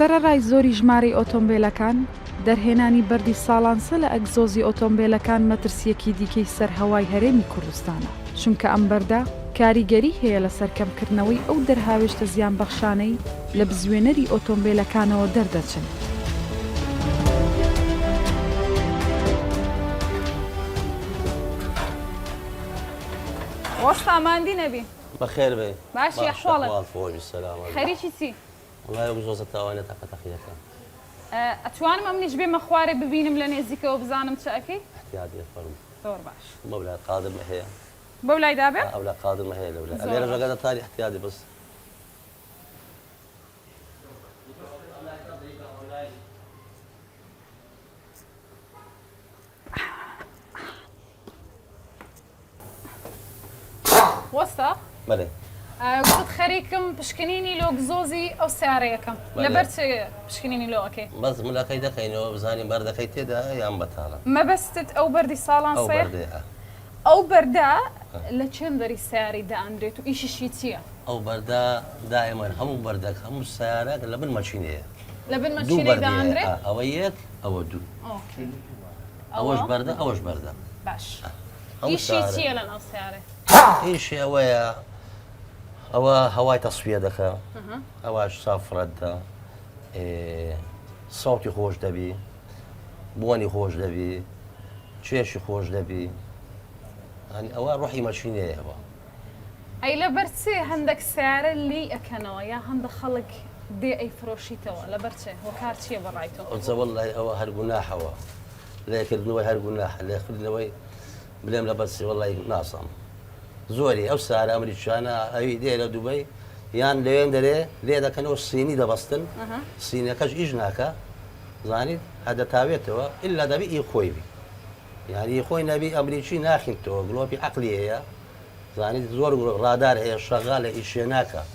سەرەڕای زۆری ژمارەی ئۆتۆمبێلەکان، دەرهێنانی بەردی ساڵانسە لە ئەگزۆزی ئۆتۆمبێلەکان مەترسییەکی دیکەی سەر هەوای هەرێمی کوردستانە، چونکە ئەم بەردە کاریگەری هەیە لەسەر کەمکردنەوەی ئەو دەرهاوێشتە زیانبەخشانەی لە بزوێنەری ئۆتۆمبێلەکانەوە دەردەچن. وەستا ماندی نەبی. بەخێر بێی. باشی ئەحواڵت. خەریکی چی؟ وەڵای ئەو زۆزە تاوانە تەقە تەقیەکە. ئەتوانم ئەمنیش بێمە خوارێ ببینم لە نێزیکەوە بزانم چ ئەکەی؟ احتیاط بێ فەرموو. زۆر باش. بەولای قادرمە هەیە. بەولای دابێ؟ ئەولا قادرمە هەیە لەولای. ئەلێرە ڕێگا دەتاری احتیاطی بەس. وەستا بەێ گوتت خەریکم پشکنینی لۆ گزۆزی ئەو سیارەیەکەم لەبەر چ پشکنینی لۆ ئەکەی بەس ملەکەی دەکەینەوە بزانین بەردەکەی تێدا یان بەتاڵە مەبەستت ئەو بەردی ساڵان ئەو بەردەیە ئەو بەردە لە چێن دەری سیارەی دائەنرێت و ئیشیشی چییە؟ ئەو بەردە دائیمەن هەموو بەردەک هەموو سیارەک لە بن مەچینەیە لە بن مەچینەی دائەنرێت ئەوە یەک ئەوە دوو ئەوەش بەردە ئەوەش بەردە باش ئیشی چییە لە ناو سیارێ؟ ئیشی ئەوەیە ئەوە هەوای تەسفیە دەکە ئەوەش سافرەتدا سەوتی خۆش دەبی بۆنی خۆش دەبی چێشی خۆش دەبی ئەوە ڕحی مەشینەیە ئەوە ئەی لەبەر چ هەندەک سیارە لێی ئەکەنەوە یا هەندە خەڵک دێ ئەیفرۆشیتەوە لەبەر چ هۆکار چییە بەڕای تۆ؟ ئەوجا وەڵڵاهی ئەوە هەر گوناحەوە لێکردنەوەی هەر گوناحە لێکردنەوەی بلێم لەبەر چی وەڵڵاهی نازانم زۆری ئەو سارە ئەمریکیانە ئەوی دێ لە دوبەی یان لەوێن دەرێ لێ دەکەنەوە سینی دەبەستن سینەکەش ئیش ناکە زانیت هەدەتاوێتەوە ئللا دەبی ئی خۆی بی یانی خۆی نەبی ئەمریکی ناخینتەوە گڵۆپی عەقلی هەیە زانیت زۆر ڕادار هەیە شەغالە ئیشێ ناکە.